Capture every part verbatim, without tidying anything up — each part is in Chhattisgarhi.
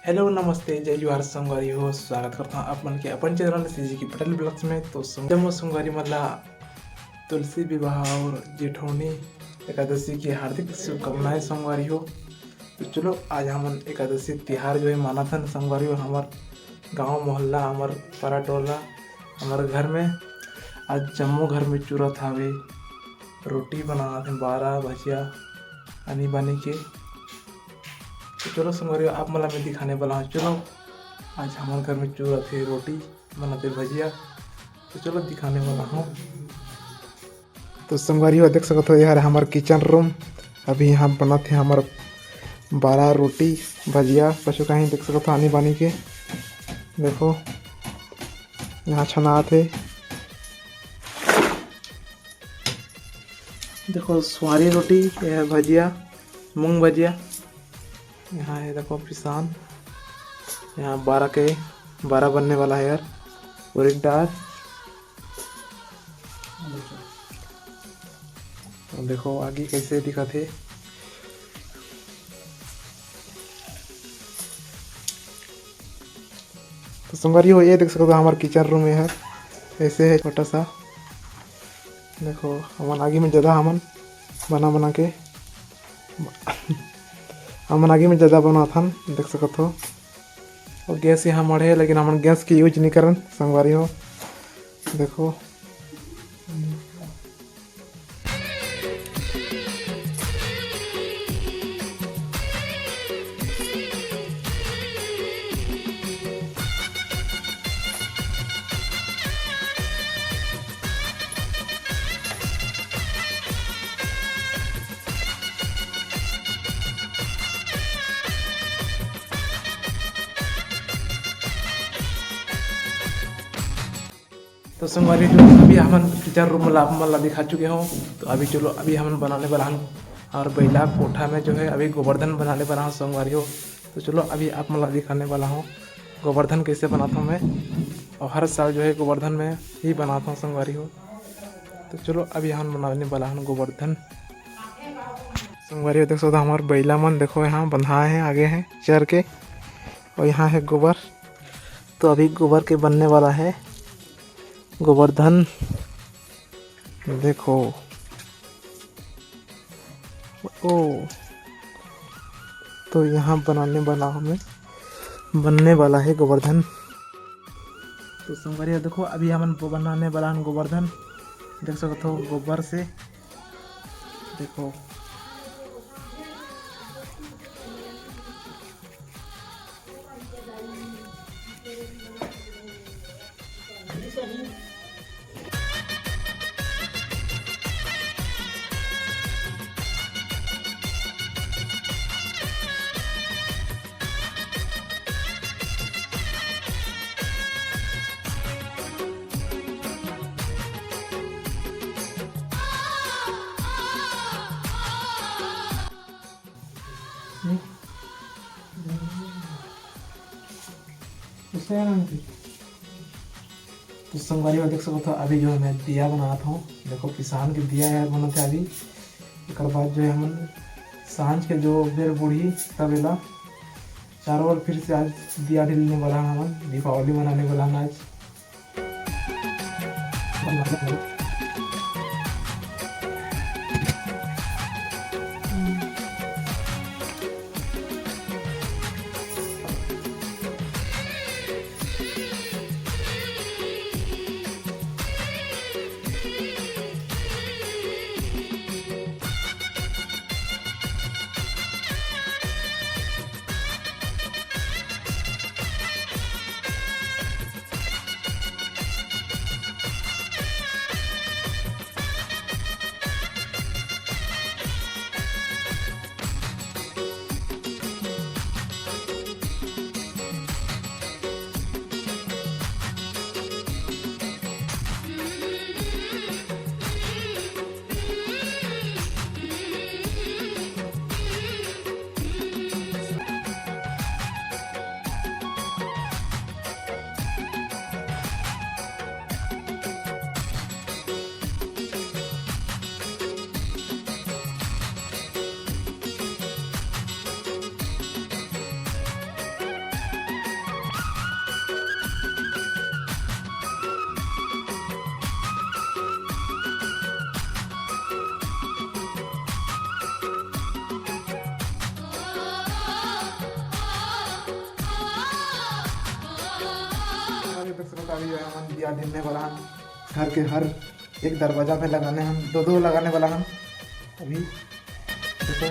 हेलो, नमस्ते, जय जोहार संगवारी हो। स्वागत करता हूँ आप मन के अपन चैनल सीजी की पटेल ब्लॉग्स में। तो संग-, जम्मो संगवारी मन ला तुलसी विवाह और जेठौनी एकादशी की हार्दिक शुभकामनाएं संगवारी हो। तो चलो, आज हमन एकादशी तिहार जो है मानत हन संगवारी हो। हमर गांव मोहल्ला, हमर पारा टोला, हमर घर में आज जम्मो घर में चूरत हावे, रोटी बनात हे, बारा भजिया आनी बानी के। तो चलो संगवारी हो, आप मन ला मैं दिखाने वाला हूँ। चलो, आज हमर घर में चूरत हे रोटी, बनत हे भजिया। तो चलो दिखाने वाला हूँ। तो संगवारी हो, देख सकत हो, ये हरे हमर किचन रूम। अभी यहाँ बनत हे हमर बारा रोटी, भजिया, कछु कहीं देख सकत हो आनी बानी के। देखो, यहाँ छनात हे। देखो, सुहारी रोटी, ये है भजिया, मूंग भजिया। यहाँ है, देखो, पिसान। यहाँ बारा के, बारा बनने वाला है यार। उड़ीद दाल। और देखो, आगे कैसे दिखत हे। तो संगवारी हो, ये देख सकत हो, हमर किचन रूम ये है, ऐसे है छोटा सा। देखो, हमन आगी में ज़्यादा हमन बना बना के हमन आगी में ज़्यादा बनाथन, देख सकत हो। और गैस यहाँ मढ़े हे, लेकिन हमन गैस के यूज नहीं करन संगवारी हो। देखो, तो संगवारी जो अभी हमन किचन रूम ला आप मन ला दिखा चुके हों, तो अभी चलो, अभी हमन बनाने वाला हन और बैला कोठा में जो है अभी गोवर्धन बनाने वाला हूँ संगवारी हो। तो चलो, अभी आप मन ला दिखाने वाला हूँ गोवर्धन कैसे बनाता हूँ मैं। और हर साल जो है गोवर्धन में ही बनाता हूँ संगवारी हो। तो चलो, अभी हमन बनाने वाला हन गोवर्धन। संगवारी हो, देख सकत हो, हमर बैला मन देखो यहाँ बंधाए हैं, आगे हैं चर के। और यहाँ है गोबर। तो अभी गोबर के बनने वाला है गोवर्धन। देखो, ओ, तो यहाँ बनाने वाला हमें, बनने वाला है गोवर्धन। तो संगवारी हो, देखो, अभी हमन बनाने वाला हन गोवर्धन। देख सकत हो, गोबर से देखो। तो संगवारी हो, देख सकत हो, अभी जो है मैं दिया बनात हूँ। देखो, पिसान के दिया यार बनत है अभी। एकर बाद जो है हमन सांझ के जो बेर बुढ़ी तब एला चारों ओर फिर से आज दिया ढीलने वाला हन हमन, दीपावली मनाने वाला हन आज। देख सकत हव, अभी जो है हमन दिया धरने वाला हन। घर के हर एक दरवाजा में लगाने हन, दो दो लगाने वाला हन। अभी देखो।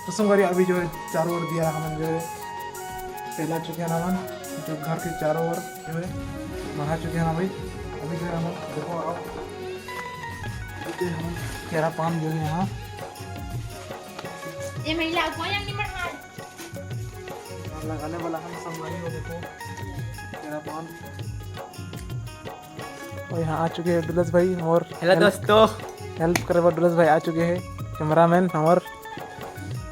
तो संगवारी, अभी जो है चारों ओर दिया हमन जो है फैला चुके हैं हमन, जो घर के चारों ओर जो है बढ़ा चुके हैं ना भाई। अभी जो है हमन देखो, आप अभी जो है हमन केरा पान जो है यहाँ ये महिला कोई नहीं बढ़ा लगाने वाला हम संगवारी हो, देखो केरा पान। और यहाँ आ चुके हैं डुलस भाई और हेलो help, दोस्तों। हेल्प करे बर डुलस भाई आ चुके हैं, कैमरामैन हमर।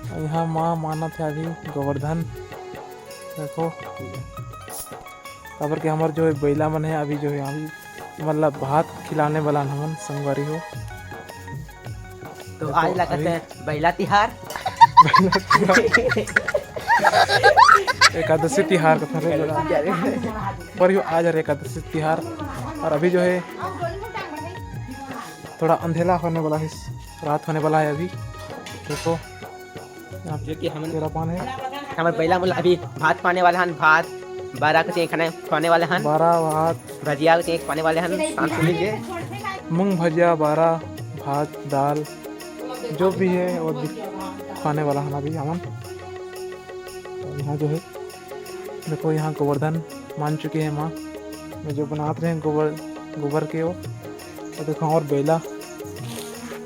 और यहाँ माँ मानत हे अभी गोवर्धन, देखो, काबर के हमर जो है बैला मन है अभी जो है अभी मतलब भात खिलाने वाला हमन संगवारी हो। तो तो आज लगत अभी है बैला तिहार। एकादशी तिहार का फरे पर यो आज हरे एकादशी तिहार। और अभी जो है थोड़ा अंधेला होने वाला है, रात होने वाला है अभी। देखो यहाँ जो कि हमन तेरा पान है। हमर बैला मन अभी भात पाने वाला हन, भात बारा के चेक खाने, खाने वाले हन। बारा भात। भजिया के चेक खाने वाले हन, शाम से लीजिए। मूंग भजिया, बारा, भात, दाल, जो भी है वो भी खाने वाला हन अभी हमन। तो यहाँ जो है देखो, यहाँ गोवर्धन मान चुके हैं माँ, मैं जो बनात रहे गोबर, गोबर के वो। तो देखो और बैला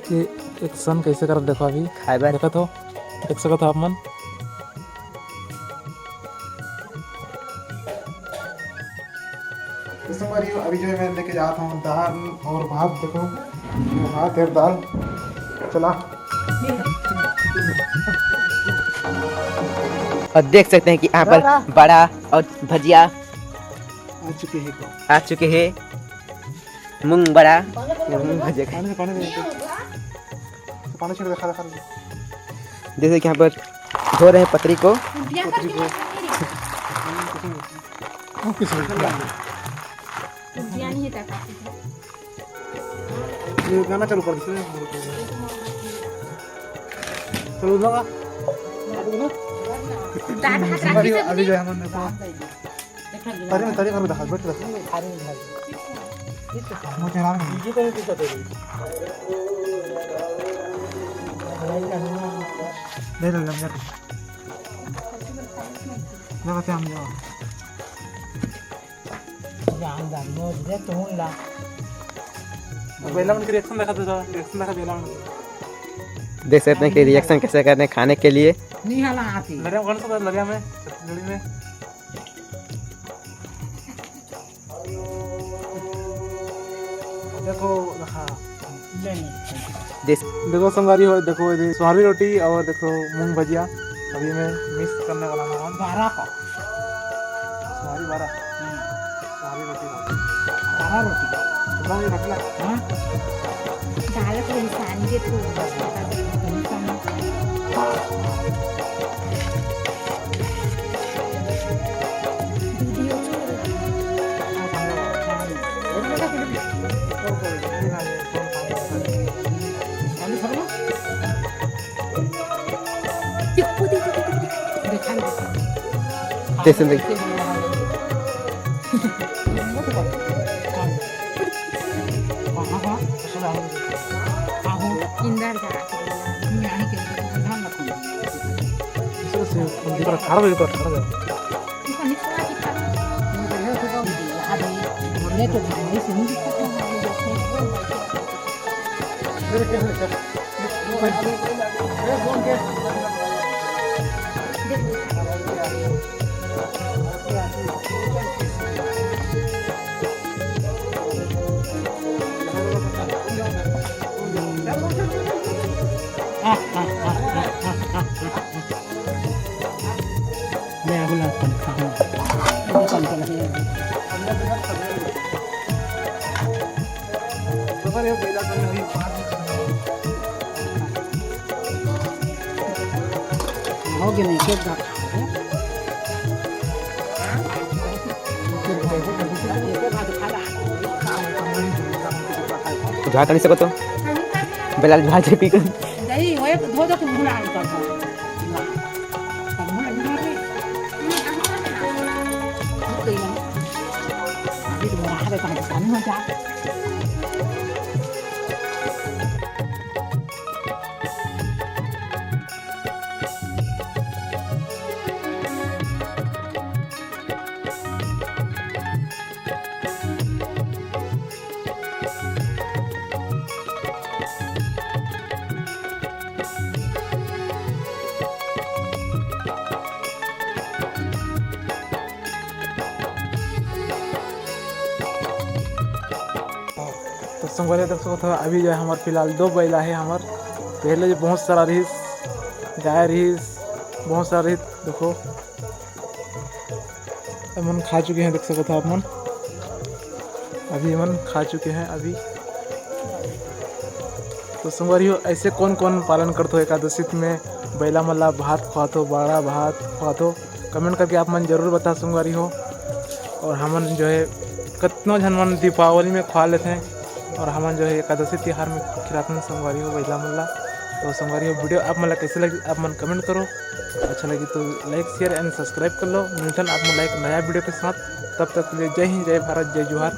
के action कैसे करत, देखो अभी खाए बर। देखत हो, देख सकत हो आप मन। तो संगवारी हो, अभी जो है मैं लेके जात हूँ दाल और भात। देखो, ये भात है, दाल। चला। और देख सकते हैं कि यहाँ पर बड़ा और भजिया आ चुके हैं। आ चुके हैं मूंग बड़ा, मूंग भजिया। पानी दे, पानी दे। पानी छिड़क, खा, खा। जैसे कि यहाँ पर धो रहे हैं पतरी को। पतरी को। ये गाना चालू कर दीजिए। चलो, लगा। अभी, अभी जो है, हमने देखो, तरी में, तरी भर में दिखा, बैठ के दिखा। मुझे राम नहीं। ले, ले, ले, ले। लगा, क्या हम जाओ। जानदार, मोज दे, तू ला। अब बेला मन के reaction दिखा दे, reaction दिखा बेला मन। देख सकते हैं कि reaction कैसे करने खाने के लिए। नहीं हाला आती। लड़िया कौन सा था? लड़िया में, लड़ी में। देखो, हाँ। देख। देखो संगवारी हो, देखो ये सुहारी रोटी और देखो मूंग भजिया। अभी मैं mix करने वाला हूँ। बारह का। सुहारी बारह। हम्म। सुहारी रोटी बारह। बारह रोटी। इतना ही रखना। हाँ। दाल को इंसान के तो जैसे देख। झाका नहीं सकत हो। बेलाल भाई पी के। नहीं, वो एक धो दो, तुम भुला कर दो। तो संगवारी, देख सकत हो, अभी जो है हमर फिलहाल दो बैला है हमर। पहले जो बहुत सारा रहिस, गाय रहिस, बहुत सारा रहिस। देखो, एमन खा चुके हैं, देख सकत हो आप मन। अभी एमन खा चुके हैं अभी। तो संगवारी हो, ऐसे कौन कौन पालन करत हो एकादशी में, बैला मन ला भात खवात हो, बाड़ा भात खवात हो, comment करके आप मन जरूर बता संगवारी हो। और हमन जो है कतनो झन मन दीपावली में खवा लेथे और हमन जो है एकादशी तिहार में खिलाथन संगवारी हो बैला मन ला। तो संगवारी हो, video आप मन ला कैसे लगी, आप मन comment करो। अच्छा लगी तो like, share and subscribe कर लो। मिलथन आप मन ला एक नया video के साथ। तब तक के लिए जय हिंद, जय भारत, जय जोहार।